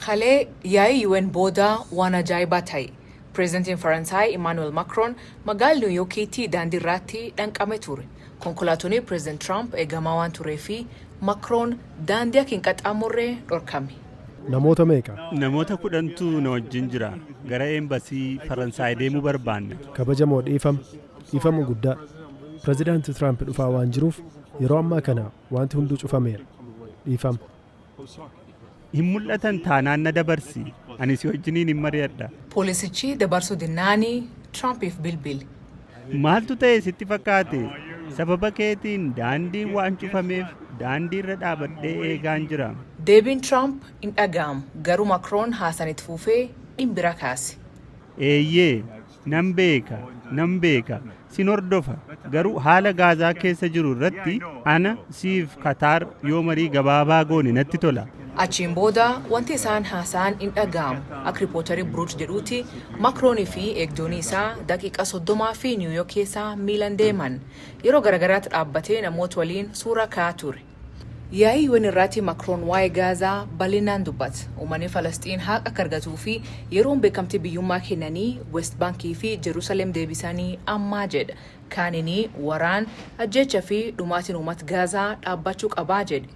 Kalee yaa'ii UN booda waan ajaa'ibaa ta'e. Pireezidantiin Faransaay Imaanuweel Makroon magaalaa Niw Yookiitti daandii irratti dhanqame ture. Konkolaatonni Pireezidant Tiraamp eegamaa waan turee fi Makroon daandii akka hin qaxxaamurre dhorkame. Namoota meeqa? Namoota 10tu na wajjin jira. Gara eembasii Faransaay deemuu barbaanna. Kabajamoo dhiifama. Dhiifama guddaa. Pireezidaanti Tiraamp dhufaa waan jiruuf yeroo ammaa kana wanti hunduu cufameera. Dhiifama. Hin mul'atan taanaan na dabarsi. Ani si wajjiniin hin mari'adha. Poolisichi dabarsuu dinnaanii Tiraampiif bilbile. Maaltu ta'e sitti fakkaate? Sababa keetiin daandiin waan cufameef daandii irra dhaabadhee eegaan jira. Deebiin Tiraamp hin dhaga'amu, garuu Makroon haasaan itti fufee dhimbira kaase. Eeyyee, nan beeka, nan beeka. Sin hordofa. Garuu haala Gaazaa keessa jiru irratti ana siif Kataar yoo marii gabaabaa goone natti tola. Achiin booda wanti isaan haasa'an hin dhaga'amu. Akka riipootarii Buruuch jedhuutti, Makroonii fi eegdonni isaa daqiiqa 30 fi Niw Yoork keessaa miilan deeman. Yeroo garagaraatti dhaabbatee namoota waliin suura ka'aa ture. Yaa'ii UN irratti Makroon waa'ee Gaazaa bal'inaan dubbata. Uummanni Falasxiin haqa akka argatuu fi yeroon beekamtii biyyummaa kennanii West Baankii fi Jerusalem deebisanii ammaa jedha. Kaanini waraan, ajjeecha fi dhumaatiin uummata Gaazaa dhaabbachuu qabaa jedhe.